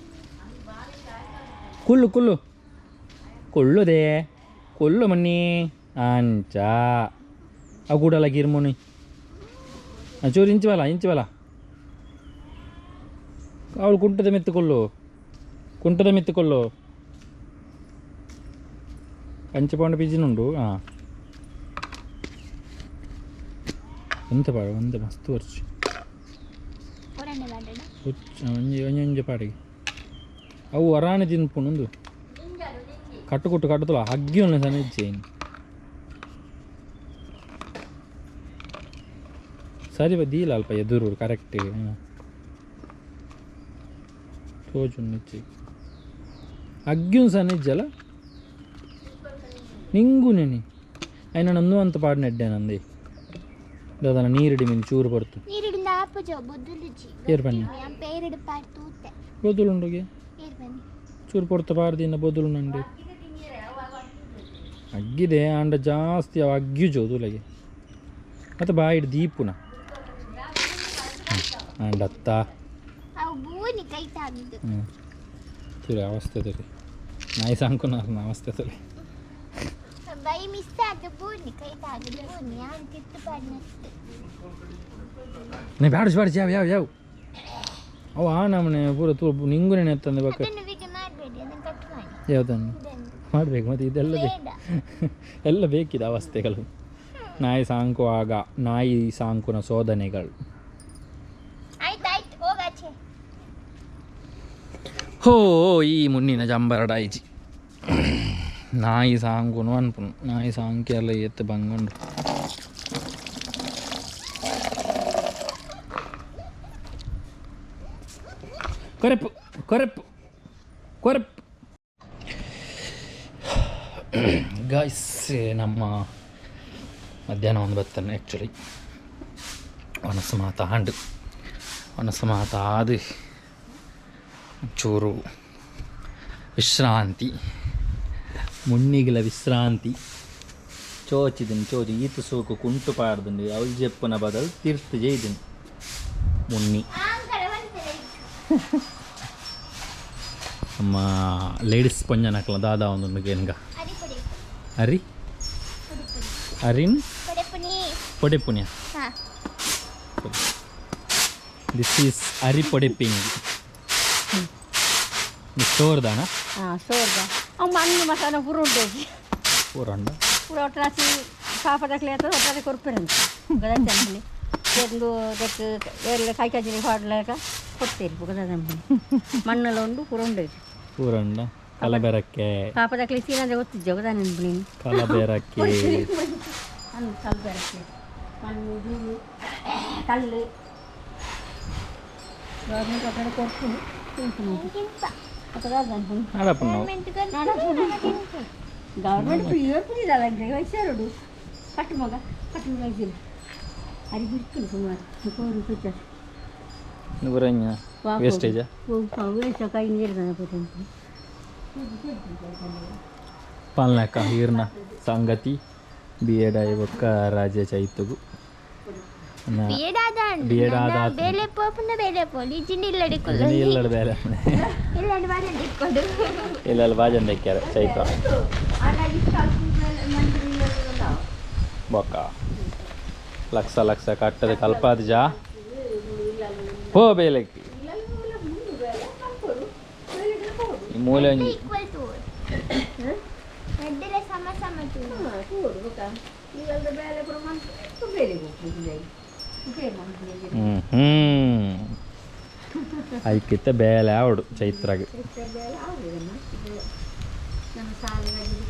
ಕುಲ್ಲು ಕುಲ್ಲು ಕುಳ್ಳುದೇ ಕೊಲ್ಲು ಮನ್ನಿ ಅಂಚ ಅವು ಕೂಡಲ ಗಿರ್ಮುನಿ ಚೂರು ಇಂಚು ಬಲ ಇಂಚು ಬಲ ಅವಳು ಕುಂಟದ ಮೆತ್ತು ಕೊಲ್ಲು ಕುಂಟದ ಮೆತ್ತು ಕೊಲ್ಲು ಅಂಚೆ ಪೌಂಡ ಪಿಜಿನುಂಡು. ಹಾಂ ಎಂತ ಪಾಡು ಒಂದು ಮಸ್ತ್ ವರ್ಷ ಒಂಜಿ ಒಂಜಿ ಒಂಜಿ ಪಾಡಿಗೆ ಅವು ವರಾಣಿ ತಿನ್ಪುಂಡು ಕಟ್ಟು ಕುಟ್ಟು ಕಟ್ಟುತ್ತಲ್ಲ ಹಗ್ಗಿ ಒಂದು ಸಣ್ಣ ಇಚ್ಚೆ ಸರಿ ದೀಲ ಅಲ್ಪ ಎದುರು ಕರೆಕ್ಟ್ ತೋಜುನ್ ಇಚ್ಚೆ ಅಗ್ಗಿಯು ಸಣ್ಣ ಇಜ್ಜಲ್ಲ ನಿಂಗು ನೆನಿ అయినా ನಂದು ಅಂತ ಪಾಡಿನೆಡ್ಡೆ ನಂದಿ ದಾದನ ನೀರಿಡಿ ಮೀನು ಚೂರು ಪಡ್ತು. ನೀರಿಡಿಂದ ಆಪುಜ ಬೊದ್ದುಲುಜಿ. ಏರ್ ಬನ್ನಿ. ಪೇರಿಡು ಪಾಡ್ ತೂತೆ. ಬೊದ್ದುಲುಂಡುಗೆ. ಏರ್ ಬನ್ನಿ. ಚೂರು ಪೊರ್ತು ಪಾರ್ದಿನ ಬೊದ್ದುಲು ನಂಡಿ ಅಗ್ಗಿದೆ ಆಂಡ ಜಾಸ್ತಿ ಅವು ಅಗ್ಗಿಜು ತುಲಗೆ ಮತ್ತು ಬಾಯಿಡ್ ದೀಪುನ ಆಂಡ ಅತ್ತ. ಅವು ಬೂನಿ ಕೈ ತಾಗಿದ್ದು. ಹ್ಞೂ ತುಲೆ ಅವಸ್ಥೆ ತುಲೆ ನಾಯಿ ಸಾಂಕುನಾರ್ನ ಅವಸ್ಥೆ ತುಲೆ. ಬೈ ಮಿಸ್ ಆದ ಬೂನಿ ಕೈ ತಾಗಿದ್ದು ಬೂನಿ ಯಾರು ತಿತ್ತು ಪಾಡಿನತ್ತು. ನೇ ಬ್ಯಾಡ ಬ್ಯಾಡ ಯಾವ ಯಾವ ಯಾವ ಅವು ಆ ನಮ್ಮನೆ ಪೂರ ತೂ ನಿಂಗುನೇ ಎತ್ತಂದೆ ಬಕ್ಕ. ಅದನ್ನು ವಿಡಿಯೋ ಮಾಡಬೇಡಿ, ಅದನ್ನು ಕಟ್ ಮಾಡಿ. ಯಾವುದನ್ನು? ಇದನ್ನು. ಮಾಡಬೇಕು ಮತ್ತು ಇದೆಲ್ಲ ಬೇಕು. ಬೇಡ. ಎಲ್ಲ ಬೇಕಿದೆ ಅವಸ್ಥೆಗಳು ನಾಯಿ ಸಾಂಕುವಾಗ ನಾಯಿ ಸಾಂಕುನ ಶೋಧನೆಗಳು. ಆಯ್ತು ಆಯ್ತು ಹೋಗಾಚೆ. ಹೋ ಈ ಮುನ್ನಿನ ಜಂಬರಡಾಯಿಜಿ ನಾಯಿ ಸಾಂಕುನು ಅನ್ಪುನು ನಾಯಿ ಸಾಂಕಿ ಎಲ್ಲ ಎತ್ತು ಬಂಗುಂಡು. ಕೊರೆಪು ಕೊರೆಪು ಕೊರೆಪು. ಗಾಯ್ಸ್ ನಮ್ಮ ಮಧ್ಯಾಹ್ನ ಒಂದು ಬತ್ತಾನೆ ಆ್ಯಕ್ಚುಲಿ ಒಣಸು ಮಾತಾಂಡು ಒಣಸು ಮಾತಾದು ಚೂರು ವಿಶ್ರಾಂತಿ. ಮುನ್ನಿಗಿಲ ವಿಶ್ರಾಂತಿ ಚೋಚಿದಿನಿ ಚೋಚಿ ಈತ ಸೋಕು ಕುಂಟು ಪಾಡ್ದುಂಡು ಅವಳು ಜೆಪ್ಪುನ ಬದಲು ತೀರ್ಥ ಜೈದಿನಿ ಮುನ್ನಿ ನಮ್ಮ ಲೇಡೀಸ್ ಪಂಜನಕ್ಲ ದಾದಾ ಒಂದು ಗೇನ್ಗ ಅರಿ ಅರಿನ್ ಪೊಡೆಪುಣ್ಯ. This is ಅರಿ ಪೊಡೆಪಿಂಗ್ ಸ್ಟೋರ್ದಾನ. ಹಾಂ, ಸೋರ್ದ ಅವು ಮಣ್ಣು ಮಸಾಲ ಪೂರ ಉಂಟು. ಪೂರಂಡ. ಪೂರ ಒಟ್ರಾಸಿ ಕಾಪದಕ್ಲೆ ಅಥವಾ ಒಟ್ಟಾರೆ ಕೊರ್ಪೆರಂತ ಗದಂಪುನಿ ಒಂದು ದೆಕ್ ಏರ್ಲೆ ಕಾಯಿ ಕಜ್ಜಿ ಪಾಡ್ಲಾಕ ಕೊಡ್ತೀರಿ. ಗದಂಪುನಿ ಮಣ್ಣೆಲ್ಲ ಉಂಡು, ಪೂರ ಉಂಡು. ಪೂರಂಡ ಕಲಬೆರಕ್ಕೆ. ಕಾಪದಕ್ಲೆ ಸೀನಂದ್ರೆ ಗೊತ್ತಿದ್ದೆ ಗದಾನಂಪುನಿ. ಕಲಬೆರಕ್ಕೆ. ಅಂದು ಕಲಬೆರಕ್ಕೆ, ಮಣ್ಣು, ಧೂಳು, ಕಲ್ಲು ಗೌರ್ಮೆಂಟ್ ಒಟ್ಟಾರೆ ಕೊರ್ಪುನಿ ತಿನ್ಪುನಿ ಅಥವಾ ಅನ್ಪುನಿ. ಆಡಪ್ಪು ನಾವು. ಗೌರ್ಮೆಂಟ್ ಪ್ಯೂರ್ ಪುಜಿದಲ್ಲ ವಯಸ್ಸರು ಕಟ್ಟು ಮಗ ಕಟ್ಟು ಮಗ ಇದ್ದಿಲ್ಲ ಅರಿ ಬಿಡ್ತೀನಿ ಸುಮಾರು ಕೋರು ಪಿಚ್ಚರ್. ಪೂರಂಜ ವೇಸ್ಟೇಜಾ. ವೇಸ್ಟ್ ಕೈ ನೀರು. ಪಾಲ್ನಾಕ ಈರ್ನ ಸಂಗತಿ ಬಿ ಎಡ್ ಆಯಿ ಬೊಕ್ಕ ರಾಜ್ಯ ಚೈತುಗು. ಬಿ ಎಡ್ ಆದ. ಬೇಲೆ ಪೋಪುನ ಬೇಲೆ ಪೋಲಿ ಜಿಂಡಿ ಇಲ್ಲಡಿ ಕುಲ್ಲ. ಇಲ್ಲಡ ಬೇಲೆ. ಇಲ್ಲಡಿ ಬಾಜಂಡಿ ಇಕ್ಕೊಡು. ಇಲ್ಲ, ಬಾಜನ್ ದೆಕ್ಕ್ಯಾರ ಚೈತ್ರ. ಬೊಕ್ಕ ಲಕ್ಷ ಲಕ್ಷ ಕಟ್ಟದ ಕಲ್ಪಾದ ಜಾ ಪೋ ಬೇಲೆಕ್ ಈ ಮೂಲೆ ಒಂಜಿ. ಈಕ್ವಲ್ ಟು ಎಡ್ಡೆಲೆ ಸಮ ಸಮ ಟು. ಬೇಲೆ ಪೂರ ಬೇಲೆ ಹೋಗ್ಬೋದು. ಹ್ಞೂ ಹ್ಞೂ ಐಕಿತ್ತ ಬೇಲೆ ಆವಡು ಚೈತ್ರಾಗ. ಬೇಲೆ ಆಗುದಮ್ಮ ನಮ್ಮ ಸಾಲುಗಳಿಗೆ.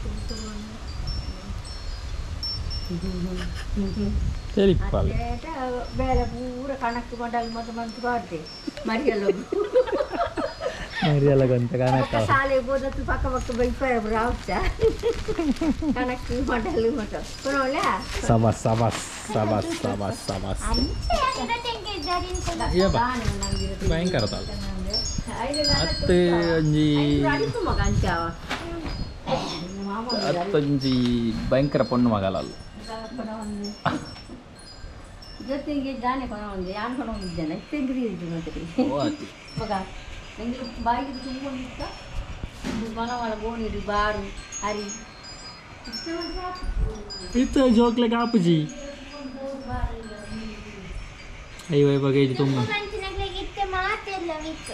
ತೆಲಿಪಾಲೆ. ಬೇಲೆ ಪೂರ ಕಣಕ್ ಮಂಡಲ್ ಮತ್ತು ಮಂತು ಪಾಡ್ತೆ ಮರಿಯಲ್ಲ. ಮರಿಯಲ್ಲ ಗೊಂತ ಕಣಕ್ಕ. ಶಾಲೆ ಬೋದತ್ತು ಪಕ್ಕ ಪಕ್ಕ ಬೈಪಾರ ರಾವಚ್ಚ ಕಣಕ್ ಮಂಡಲ್ ಮತ್ತು ಪುನಃ. ಸಬಸ್ ಸಬಸ್ ಸಬಸ್ ಸಬಸ್ ಸಬಸ್. ಏ ಬಾ. ಭಯಂಕರ ತಾಲ್ ಅತ್ತು ಒಂಜಿ. ಮಗ ಅಂಚಾವ. ಅತ್ತೊಂಜಿ ಭಯಂಕರ ಪೊಣ್ಣು ಮಗಲಲ್ಲ. ಜೊತೆಗೆ ಜಾನೆ ಕೊನ ಒಂದು ಯಾನ್ ಕೊನ ಇದ್ದಾನೆ ತೆಂಗ್ರಿ ಇದ್ದು ಮತ್ತೆ. ಮಗ ಎಂಗ್ಲು ಬಾಯಿಗೆ ತುಂಬ ಇತ್ತ ಮನವಳ ಗೋಣಿಡು ಬಾರು ಅರಿ. ಇತ್ತ ಜೋಕ್ಲೆ ಕಾಪುಜಿ ಅಯ್ಯೋ ಇವಾಗ ಇದು ತುಂಬ. ಮಂಚಿನಗ್ಲಿಗೆ ಇತ್ತೆ ಮಾತೆಲ್ಲ ವೀಕ್,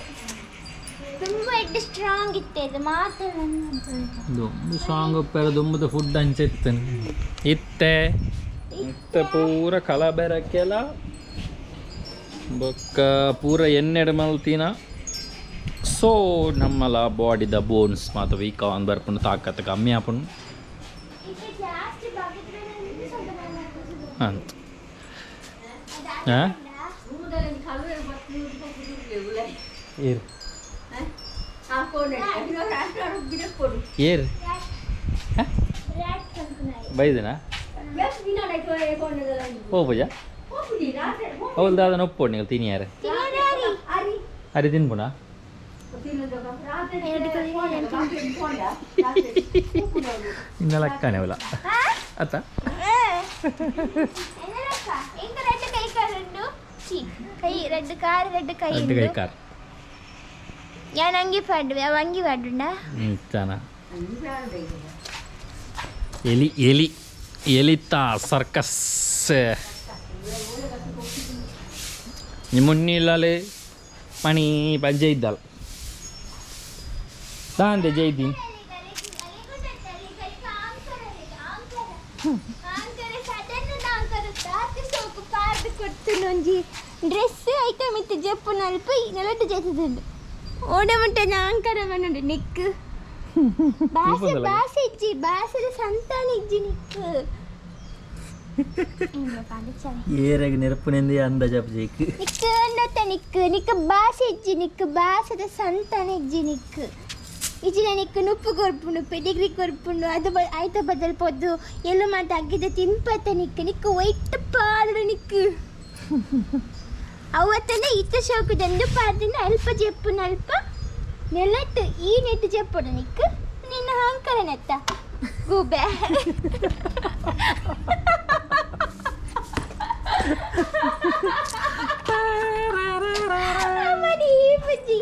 ತುಂಬ ಎಡ್ಡೆ ಸ್ಟ್ರಾಂಗ್ ಇತ್ತೆ ಇದು ಮಾತೆಲ್ಲ. ದೊಂಬು ಸ್ಟ್ರಾಂಗ್ ಉಪ್ಪೆರ ದೊಂಬುದ ಫುಡ್ ಅಂಚೆತ್ತನೆ ಇತ್ತೆ ಇತ್ತೆ ಪೂರ ಕಲಬೆರಕ್ಕೆಲ ಬೊಕ್ಕ ಪೂರ ಎಣ್ಣೆಡ್ ಮಲ್ತಿನ. ಸೊ ನಮ್ಮಲ ಬಾಡಿದ ಬೋನ್ಸ್ ಮಾತ ವೀಕ್ ಆನ್ ಬರ್ಪುಂಡು, ತಾಕತ್ ಕಮ್ಮಿ ಆಪುಂಡು. ಇತ್ತೆ ಜಾಸ್ತಿ ಬಗೆದ್ರೆ ಅಂತ ಹಾಂ ಏರ್ ಏರ್ ಬೈದನಾ ಪೋಪುಜ ಅವಳು ದಾದ ಒಪ್ಪೋಡು ನೀವು ತಿನಿಯಾರೆ ಅರೆ ತಿನ್ಪುಣ. ಇನ್ನ ಲಕ್ಕನೆ ಅವಲ ಅತ್ತ. ఇంకా రెండు కై కారు ಉಂಡು ಚಿ ಕೈ రెండు ಕಾರ್ రెండు ಕೈ. రెండు ಕೈ ಕಾರ್. ഞാൻ ಅಂಗಿ ಪಾಡುವೆ ಅವ ಅಂಗಿ ಪಾಡುಂಡ. ಇತ್ತಾನ ಎಲಿ ಎಲಿ ಎಲಿತ ಸರ್ಕಸ್ ಮುನ್ನಿಲ್ಲಲೆ ಮಣಿ ಪಂಜೆ ಇದ್ದಲ್ಲ ದಾಂದೆ ಜೈದೀನ್. ಕೊಡ್ತುನೊಂಜಿ ಡ್ರೆಸ್ ಐಟಮ್ ಇತ್ತು ಜಪ್ಪು ನಲ್ಪ ನೆಲಟ್ಟು ಜೈತದುಂಡು ಓಡೆ ಮುಟ್ಟ ಆಂಕರ ಮನುಂಡು ನಿಕ್ಕ್ ಬಾಸೆ. ಬಾಸೆ ಇಜ್ಜಿ, ಬಾಸೆದ ಸಂತಾನ ಇಜ್ಜಿ ನಿಕ್ಕ್. ಏರಾಗ ನೆರಪುನೆಂದು ಅಂದಾಜಪ್ಪ ಜೈಕ್. ನಿಕ್ಕ್ ಅಂದತ್ತ ನಿಕ್ಕ್ ನಿಕ್ಕ್ ಬಾಸೆ ಇಜ್ಜಿ, ನಿಕ್ಕ್ ಬಾಸೆದ ಸಂತಾನ ಇಜ್ಜಿ ನಿಕ್ಕ್. ಇಜ್ಜಿನ ನಿಕ್ಕ್ ನುಪ್ಪು ಕೊರ್ಪುಂಡು, ಪೆಡಿಗ್ರಿ ಕೊರ್ಪುಂಡು, ಅದು ಬ ಆಯ್ತ ಬದಲ್ ಪೊದ್ದು ಎಲ್ಲು ಮಾತ ಅಗ್ಗಿದ ತಿನ್ಪತ್ತ ನಿಕ್ಕ್. ನಿಕ್ಕ್ ಒಯ್ಟ್ ಪಾಡು ನಿಕ್ಕ್ ಅವತ್ತನೆ ಇತ್ತ ಶೋಕುದಂದು ಪಾಡ್ದಿನ ಅಲ್ಪ ಜೆಪ್ಪುನ ಅಲ್ಪ ನೆಲಟ್ ಈ ನೆಟ್ಟು ಜೆಪ್ಪುಡು ನಿಕ್ಕ್ ನಿನ್ನ ಅಹಂಕಾರನತ್ತ. ಗೂಬೆ. ಮರಿ ಬುಜ್ಜಿ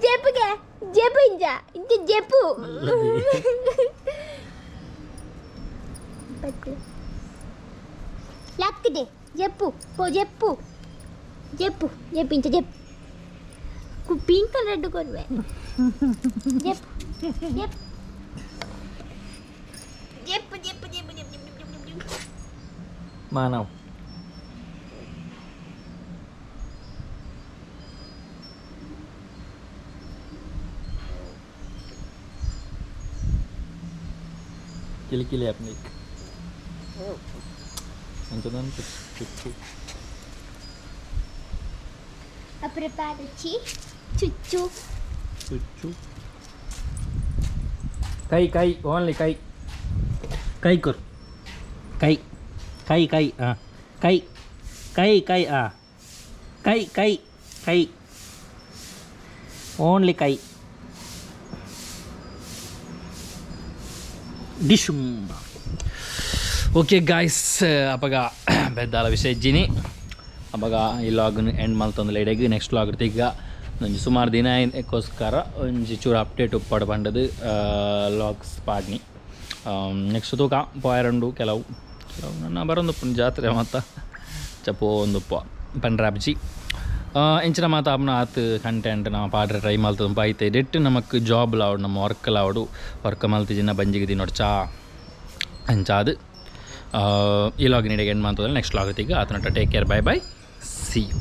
ಜೆಪ್ಪುಗೆ ಜೆಪ್ಪು ಇಂಜ ಇಂಚ ಜೆಪ್ಪು ಪತ್ತು ಲಕ್ಕಿದೆ ಜೆಪ್ಪು ಪೋ ಜೆಪ್ಪು ಜೆಪ್ಪು ಜೆಪ್ಪು ಇಂಚ ಜೆಪ್ಪು ಪಿಂಕ್ ರೆಡ್ ಕೊರುವೆ ಜೆಪ್ಪು ಜೆಪ್ಪು ಜೆಪ್ಪು ಜೆಪ್ಪು ಜೆಪ್ಪು ಜೆಪ್ಪು ಜೆಪ್ಪು ಜೆಪ್ಪು ಜೆಪ್ಪು. ಮಾನವ್ ಕಿಲಿ ಕಿಲಿ ಆಪ್ನಿಕ್ ಅಂಚದಂತ ಚುಚ್ಚು. ಅಪ್ರಪಾದಚಿ ಚುಚ್ಚು. ಚುಚ್ಚು ಕೈ ಕೈ ಓನ್ಲಿ ಕೈ ಕೈ ಕೊರ್ ಕೈ ಕೈ ಕೈ ಹಾಂ ಕೈ ಕೈ ಕೈ ಆ ಕೈ ಕೈ ಕೈ ಓನ್ಲಿ ಕೈ ಡಿಶುಮ್. ಓಕೆ ಗಾಯ್ಸ್, ಅಪಗ ಬೆದ್ದಾಲ ವಿಷಯ ಇಜ್ಜಿನಿ. ಅಪಗ ಈ ಲಾಗ್ನ ಎಂಡ್ ಮಲ್ತೊಂದು ಲೇಡಾಗಿ ನೆಕ್ಸ್ಟ್ ಲಾಗ್ ಈಗ ಒಂಜಿ ಸುಮಾರು ದಿನ ಆಯ್ಕೋಸ್ಕರ ಒಂಜಿ ಚೂರು ಅಪ್ಡೇಟ್ ಉಪ್ಪಾಡು ಪಂಡದು ಲಾಗ್ಸ್ ಪಾಡ್ನಿ. ನೆಕ್ಸ್ಟ್ ತೂಕ ಪೋಯರಂಡು ಕೆಲವು ಕೆಲವು ನನ್ನ ಬರೊಂದುಪ್ಪುಂಡು ಜಾತ್ರೆ ಮಾತ ಚಪೋ ಒಂದುಪ್ಪ ಪಂಡ್ರಾಬ್ಜಿ ಇಂಚಿನ ಮಾತ ಆಪ್ನ ಆತ್ ಕಂಟೆಂಟ್ ನಮ್ಮ ಪಾಡ್ರೆ ಟ್ರೈ ಮಲ್ತದ ಐತೆ ಡೆಟ್ ನಮಕ್ ಜಾಬ್ ಲಾವಡು ನಮ್ಮ ವರ್ಕ್ ಲಾವಡು ವರ್ಕ್ ಮಲ್ತಿಜಿನ ಬಂಜಿಗೆ ತಿನ್ನೋಡು ಚಾ ಅಂಚಾದು ಈ ಲಾಗ್ ನೀಡಿಗೆ ಎಂಡ್ ಮಾಡ್ತದ್ರೆ ನೆಕ್ಸ್ಟ್ ಲಾಗ್ ಈಗ ಆತನಟ. Take care, bye bye, see you.